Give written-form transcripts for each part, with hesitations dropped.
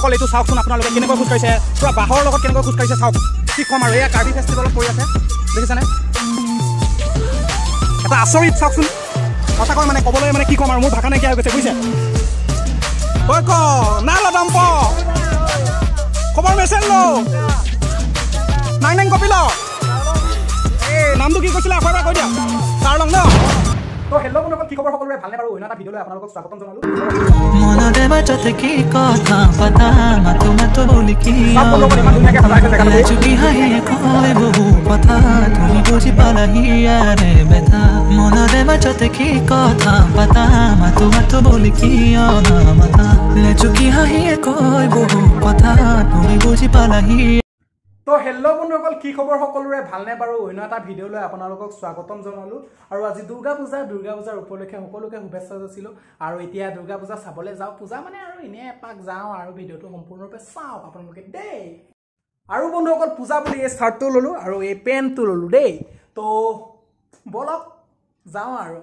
অকল এইটো চাওকচোন আপোনালোকে কেনেকৈ খোজ কাঢ়িছে, পুৰা বাঁহৰ লগত কেনেকৈ খোজ কাঢ়িছে চাওক। কি ক'ম আৰু, এয়া কাৰ্বি ফেষ্টিভেলত পৰি আছে, দেখিছেনে? এটা আচৰিত চাওকচোন, সঁচাকৈ মানে ক'বলৈ মানে কি ক'ম আৰু, মোৰ ভাষা নাইকিয়া হৈ গৈছে, বুজিছে? ঐ ক না লদম্প খবৰ মেছেজ ল নাং নাং কপিল, এই নামটো কি কৈছিলে আকৌ এবাৰ কৈ দিয়া, চাৰলং ন? তো হেল্ল' বন্ধুসকল, কি খবৰ সকলোৰে, ভালনে বাৰু? অন্য এটা ভিডিঅ'লৈ আপোনালোকক স্বাগতম জনালোঁ। মনৰে মাজতে কি কথা পাতা, মাতো মাতো বুলি কি চাওক বন্ধুসকল, ইমান ধুনীয়াকৈ সজাইছে জেগাটো। চুকি হাঁহিয়ে কয় বহু কথা, তুমি বুজি পালা হিয়াৰে বেথা। মনৰে মাজতে কি কথা পাতা, মাতো মাতো বুলি কিয় নামাতা, লেচুকি হাঁহিয়ে কয় বহু কথা, তুমি বুজি পালা হিয়া। তো হেল্ল' বন্ধুসকল, কি খবৰ সকলোৰে, ভালনে বাৰু? অন্য এটা ভিডিঅ'লৈ আপোনালোকক স্বাগতম জনালোঁ। আৰু আজি দুৰ্গা পূজা, দুৰ্গা পূজাৰ উপলক্ষে সকলোকে শুভেচ্ছা যাচিলোঁ। আৰু এতিয়া দুৰ্গা পূজা চাবলৈ যাওঁ, পূজা মানে আৰু এনেই এপাক যাওঁ আৰু ভিডিঅ'টো সম্পূৰ্ণৰূপে চাওক আপোনালোকে দেই। আৰু বন্ধুসকল, পূজা বুলি এই চাৰ্টটো ল'লোঁ আৰু এই পেণ্টটো ল'লোঁ দেই। তো ব'লক যাওঁ আৰু।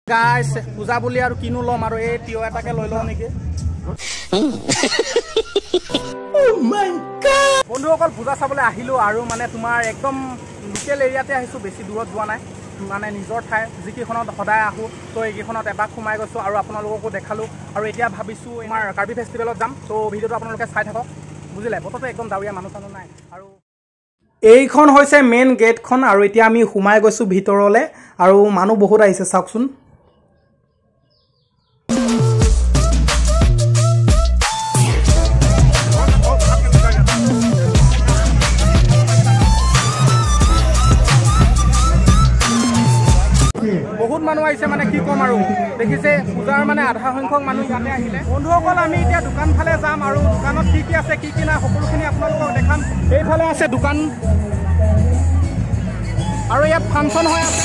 গাইছ, পূজা বুলি আৰু কিনো ল'ম আৰু, এই তিয়হ এটাকে লৈ লওঁ নেকি। বন্ধুসকল, পূজা চাবলৈ আহিলোঁ আৰু মানে তোমাৰ একদম লোকেল এৰিয়াতে আহিছোঁ, বেছি দূৰত যোৱা নাই, মানে নিজৰ ঠাই যিকেইখনত সদায় আহোঁ, তো এইকেইখনত এপাক সোমাই গৈছোঁ আৰু আপোনালোককো দেখালোঁ। আৰু এতিয়া ভাবিছোঁ আমাৰ কাৰ্বি ফেষ্টিভেলত যাম, তো ভিডিঅ'টো আপোনালোকে চাই থাকক, বুজিলে? বতৰটো একদম ডাৱৰীয়া, মানুহ চানুহ নাই। আৰু এইখন হৈছে মেইন গেটখন আৰু এতিয়া আমি সোমাই গৈছোঁ ভিতৰলৈ আৰু মানুহ বহুত আহিছে চাওকচোন। বহুত মানুহ আহিছে, মানে কি ক'ম আৰু, দেখিছে পূজাৰ মানে আধা সংখ্যক মানুহ ইয়াতে আহিলে। বন্ধুসকল, আমি এতিয়া দোকান ফালে যাম আৰু দোকানত কি কি আছে কি কি নাই সকলোখিনি আপোনালোকক দেখাম। এইফালে আছে দোকান আৰু ইয়াত ফাংচন হৈ আছে।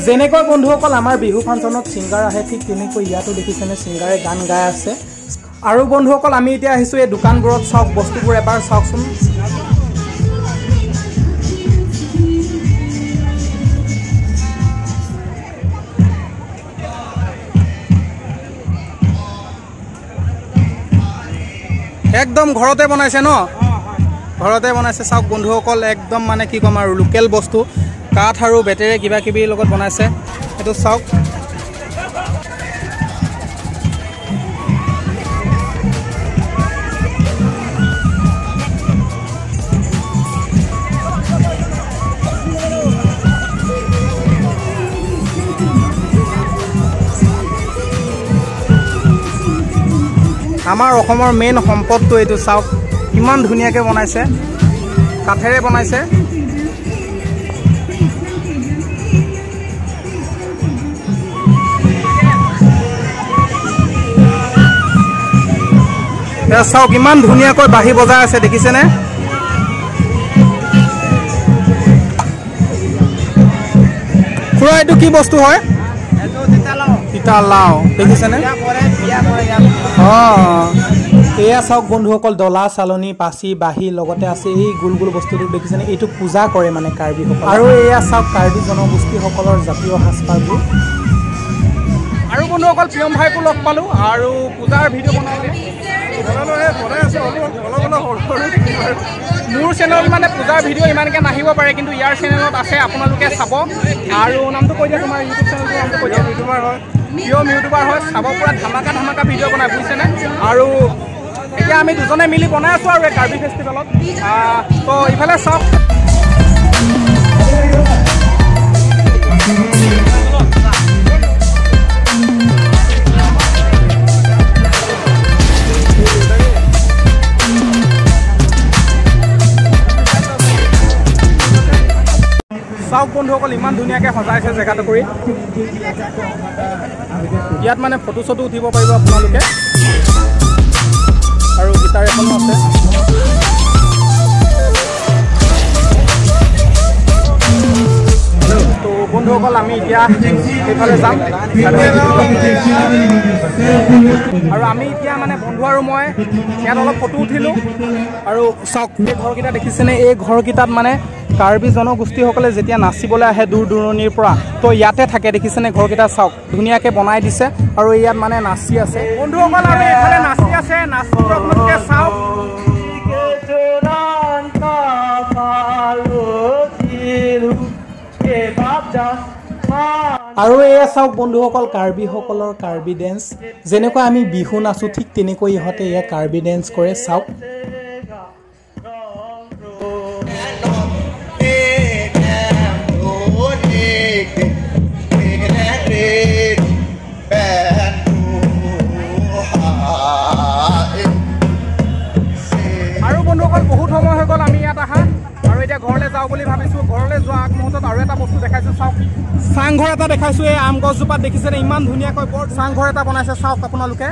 যেনেকৈ বন্ধুসকল আমাৰ বিহু ফাংচনত ছিংগাৰ আহে, ঠিক তেনেকৈ ইয়াতো দেখিছেনে ছিংগাৰে গান গাই আছে। আৰু বন্ধুসকল, আমি এতিয়া আহিছোঁ এই দোকানবোৰত, চাওক বস্তুবোৰ এবাৰ চাওকচোন। একদম ঘৰতে বনাইছে ন, ঘৰতে বনাইছে চাওক বন্ধুসকল, একদম মানে কি ক'ম আৰু, লোকেল বস্তু, কাঠ আৰু বেটেৰে কিবা কিবিৰ লগত বনাইছে, এইটো চাওক। আমাৰ অসমৰ মেইন সম্পদটো এইটো চাওক, কিমান ধুনীয়াকৈ বনাইছে, কাঠেৰে বনাইছে। চাওক ইমান ধুনীয়াকৈ বাঁহী বজাই আছে, দেখিছেনে? খুৰা, এইটো কি বস্তু হয়? তিতা লাও, দেখিছেনে? অঁ, এয়া চাওক বন্ধুসকল, ডলা চালনী পাচি বাঁহী লগতে আছে এই গোল গোল বস্তুটো, দেখিছেনে? এইটো পূজা কৰে মানে কাৰ্বিসকল। আৰু এয়া চাওক কাৰ্বি জনগোষ্ঠীসকলৰ জাতীয় সাজপাৰবোৰ। আৰু বন্ধুসকল, প্ৰিয়ম ভাইকো লগ পালোঁ আৰু পূজাৰ ভিডিঅ' বনালে। মোৰ চেনেলত মানে পূজাৰ ভিডিঅ' ইমানকৈ নাহিব পাৰে, কিন্তু ইয়াৰ চেনেলত আছে, আপোনালোকে চাব। আৰু নামটো কৈ দিয়া, তোমাৰ ইউটিউব চেনেলটোৰ নামটো কৈ দিয়া। ইউটিউবাৰ হয়, প্ৰিয়ম ইউটিউবাৰ হয়, চাব পৰা ধামাকা ধামাকা ভিডিঅ' বনায়, বুজিছেনে? আৰু এতিয়া আমি দুজনে মিলি বনাই আছোঁ আৰু এই কাৰ্বি ফেষ্টিভেলত। তো ইফালে চাওক, চাওক বন্ধুসকল, ইমান ধুনীয়াকৈ সজাইছে জেগাটো কৰি। ইয়াত মানে ফটো চটো উঠিব পাৰিব আপোনালোকে, আৰু গীটাৰ এখনো আছে। তো বন্ধুসকল, আমি এতিয়া সেইফালে যাম, আৰু আমি এতিয়া মানে বন্ধু আৰু মই ইয়াত অলপ ফটো উঠিলোঁ। আৰু চাওক, এই ঘৰকেইটা দেখিছেনে? এই ঘৰকেইটাত মানে কাৰ্বি জনগোষ্ঠীসকলে যেতিয়া নাচিবলৈ আহে দূৰ দূৰণিৰ পৰা, তো ইয়াতে থাকে। দেখিছেনে ঘৰকেইটা? চাওক, ধুনীয়াকৈ বনাই দিছে, আৰু ইয়াত মানে নাচি আছে বন্ধুসকল। আৰু এইফালে নাচি আছে, নাচবোৰ আপোনালোকে চাওক। আৰু এয়া চাওক বন্ধুসকল, কাৰ্বিসকলৰ কাৰ্বি ডেন্স। যেনেকুৱা আমি বিহু নাচোঁ, ঠিক তেনেকৈ ইহঁতে এয়া কাৰ্বি ডেন্স কৰে। চাওক, আৰু বন্ধুসকল, বহুত সময় হৈ গ'ল আমি ইয়াত অহা, আৰু এতিয়া ঘৰলৈ যাওঁ বুলি ভাবিছোঁ। ঘৰলৈ যোৱা আগমুহূৰ্তত আৰু এটা বস্তু দেখাইছোঁ। চাওক, চাংঘৰ এটা দেখাইছোঁ। এই আম গছজোপাত দেখিছেনে ইমান ধুনীয়াকৈ বৰ চাংঘৰ এটা বনাইছে। চাওক আপোনালোকে,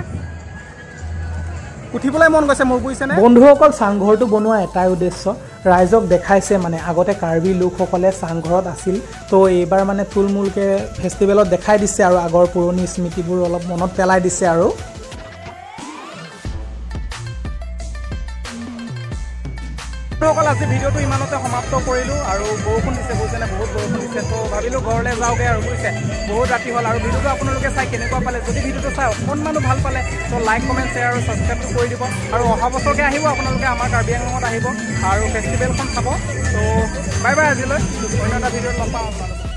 উঠিবলৈ মন গৈছে মোৰ, বুজিছেনে বন্ধুসকল? চাংঘৰটো বনোৱা এটাই উদ্দেশ্য, ৰাইজক দেখাইছে মানে আগতে কাৰ্বি লোকসকলে চাংঘৰত আছিল, তো এইবাৰ মানে থুলমূলকৈ ফেষ্টিভেলত দেখাই দিছে, আৰু আগৰ পুৰণি স্মৃতিবোৰ অলপ মনত পেলাই দিছে। আৰু বন্ধুসকল, আজি ভিডিঅ'টো ইমানতে সমাপ্ত কৰিলোঁ। আৰু বৰষুণ দিছে, বুজিছেনে, বহুত বৰষুণ দিছে, তো ভাবিলোঁ ঘৰলৈ যাওঁগৈ আৰু, বুজিছে, বহুত ৰাতি হ'ল। আৰু ভিডিঅ'টো আপোনালোকে চাই কেনেকুৱা পালে? যদি ভিডিঅ'টো চাই অকণমানো ভাল পালে, তো লাইক, কমেণ্ট, শ্বেয়াৰ আৰু ছাবস্ক্ৰাইবটো কৰি দিব। আৰু অহা বছৰকৈ আহিব আপোনালোকে আমাৰ কাৰ্বি আংলঙত আহিব আৰু ফেষ্টিভেলখন চাব। তো বাই বাই, আজিলৈ অন্য এটা ভিডিঅ'ত লগ পাম আপোনালোকক।